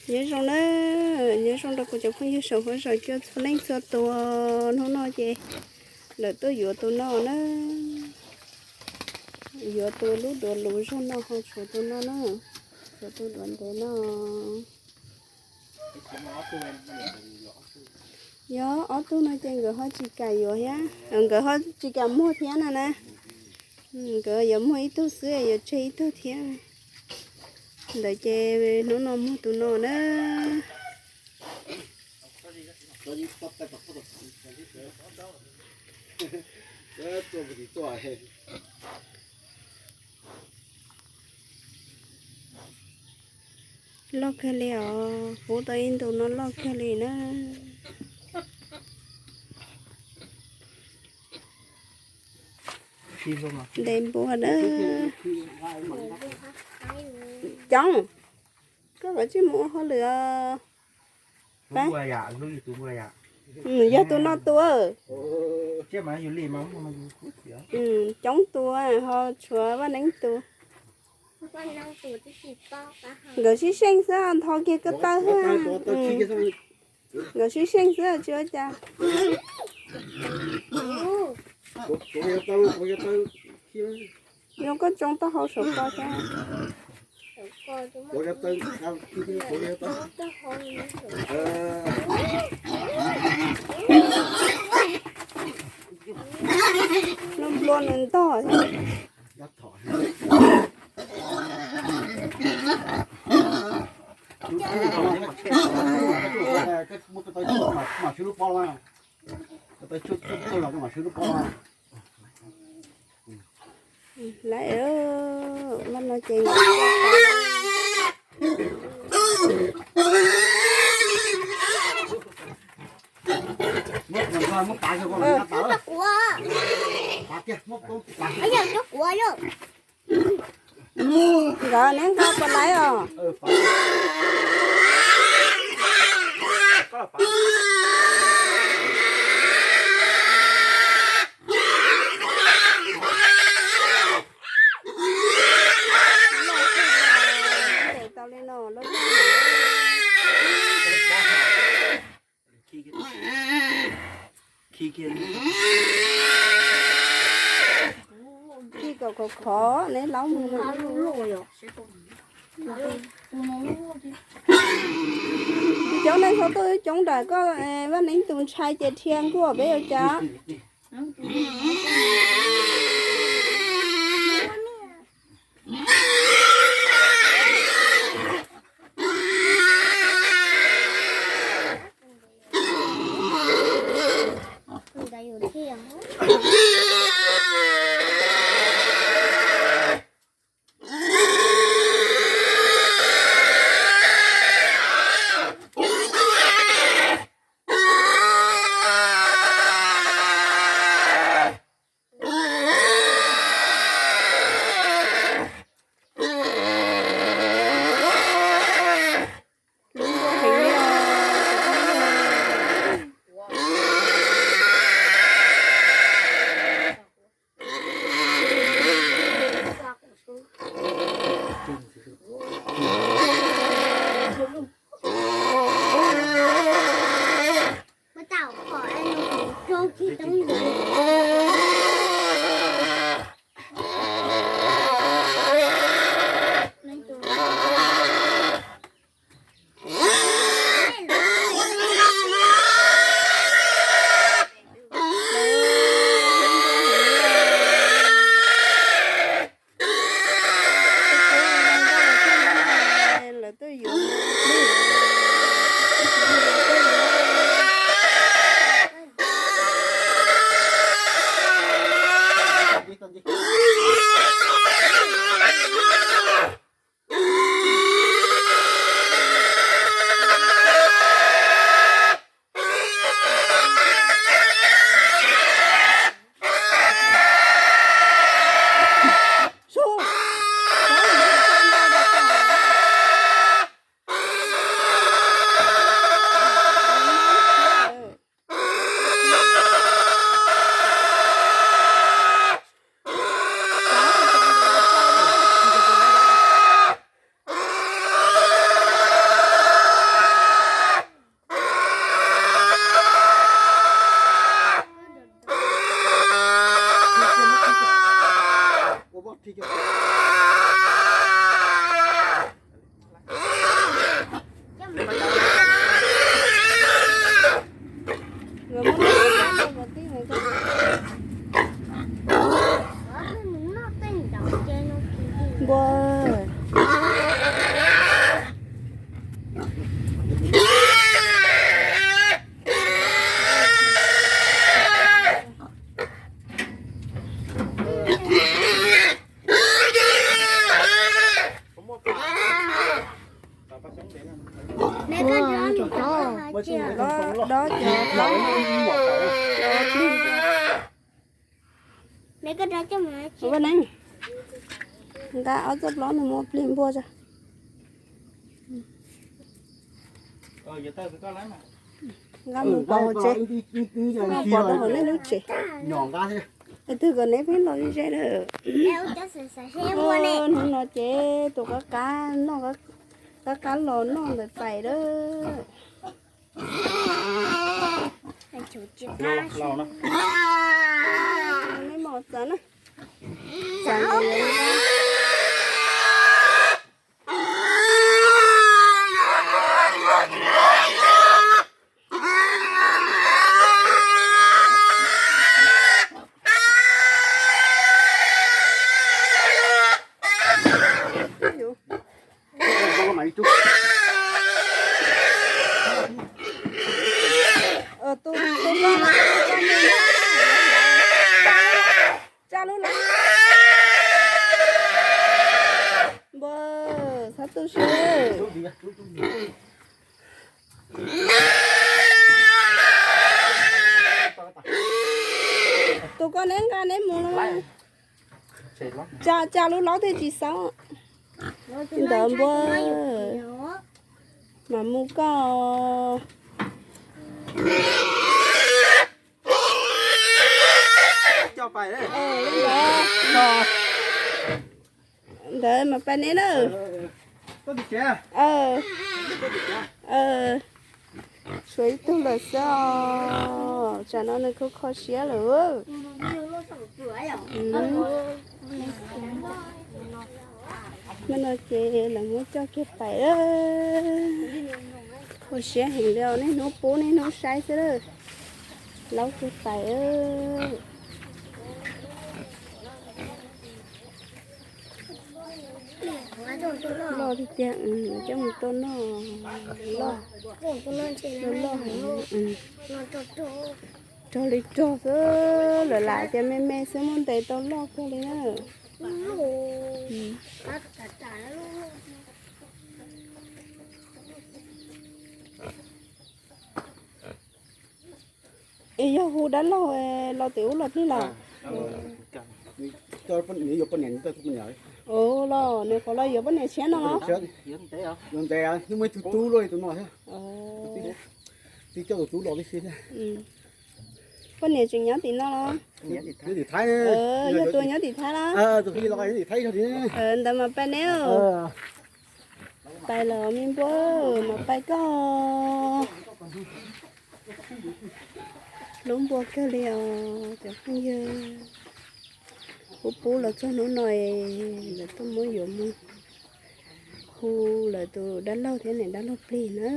Nyob zoo na, nyob zoo rau kuv cov phooj ywg saum huab saum cua txhua leej txhua tus. Hnub no ces lawv tuaj yuav tus no na, yuav tus lub duav luv zog no ho tshuav tus no na, tshuav tus duav ntev no. Yog ob tug no ces nkawd ho tsis kam yuav thiab, nkawd ho tsis kam muag thiab no na. Nkawd yuav muag ib tug xwb, yuav tseg ib tug thiab. Ntawd ces hnub no muag tus no na. Loj kawg li os, pub tau ib ntus no loj kawg li na. Ntev npua na. Coob, koj kav tsij mus ua hauj lwm os. Yog tus no tua. Coob tus ho tshuav Vaj Neeb tus. Nkawd sib seej xwb, ntho kiag ko taw xwb. Nkawd sib seej xwb tsis ua cas. Zoo koj tsoo taub hau saum ko thiab. Nplua nplua nws ntog thiab. Lawm, no ces Nkawd neb nqa puas laiv os? Tau li no lub. Khi kom khov khov neb laub mus. Coob nej txhob tuaj coob nram koj, Vaj Neeb tus ntshai ces dhia nkuaj peb ua cas. Dob cov plaub. Ua neeb, nqa ob txoj plaub no mus ua plig npua tso. Nqa mus pov hauv tsev, mus pov rau hauv nej lub tsev. Es twg kom neb peb los ze na. Hnub no ces tus qab qab noj, qab qab los noj ntawm pais lawm. Nej mam txav na. Txav ntawd. Tsa lub lab. Npua, txhob tu siab. Tus koj neb nqa neb mus no. Tsa, tsa lub laub thiaj tsis xaub. Ntawd npua, mam mus koj. Ntawd mas pais neb na. Tshuav ib tug lawm xwb os, tsam no nws kho kho siab lawm. Hnub no ces lawv muab coj kiag pais. Kho siab heev li os, niaj hnub pub niaj hnub saib xwb lawm. Laub kiag pais. Loj tiag tiag, coj mus tua noj. Loj, loj heev. Rog li rog xwb, lawv lam tias me me xwb muaj ntev tau loj kawg li na. Es yog hu dab laug los tim ub los plig los? Ua los nws qhuav los yuav poj niam tshiab no los? Poj niam tseem nyob tim no los? Yog tus nyob tim Thaib los? Ntawd mas pais neb. Pais lawm me npua, mas pais koj. Lub npua kawg li os cov phooj ywg. Pub pub los txog hnub no, lawv tuaj muab yuav mus hu lawv tus dab laug thiab niam dab laug plig na.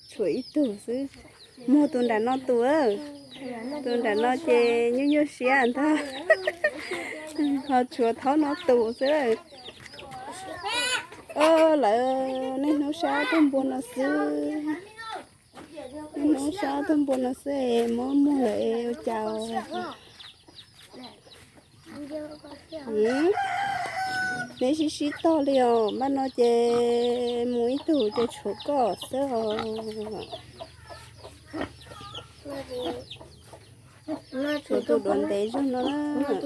Tshuav ib tug xwb, muag tus nram no tus. Tus nram no ces nyuaj nyuaj siab ntag. Ho tshuav thaub no tus xwb. Lawv niaj hnub saib tus npua no xwb. Niaj hnub saib tus npua no xwb, muab muag lawm ua cas. Neb sib sib tog li os, npaj no ces mus ib tug ces tshuav koj xwb os. Tshuav tus duav ntev zog no na. Tshuav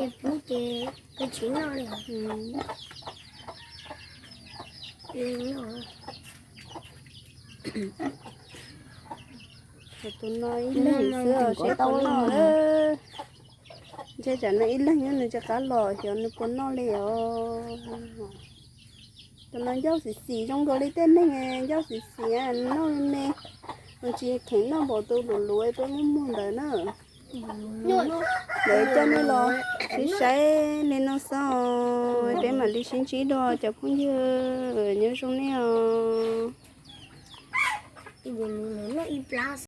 tus no ib leeg xwb os, seb tau noj lawm. Ntshe tsam no ib leeg nyob nws tsis qab los xyov nws puas noj li os. Tus no ncauj xim xim zoo nkaus li tej neeg ncauj xim xim, noj me me, tsis kheev noj npaum tus luv luv peb muab muag ntawd na. Lawv coj nej los sib saib li no xwb, peb mam li sib ntsib dua cov phooj ywg, nyob zoo nej os.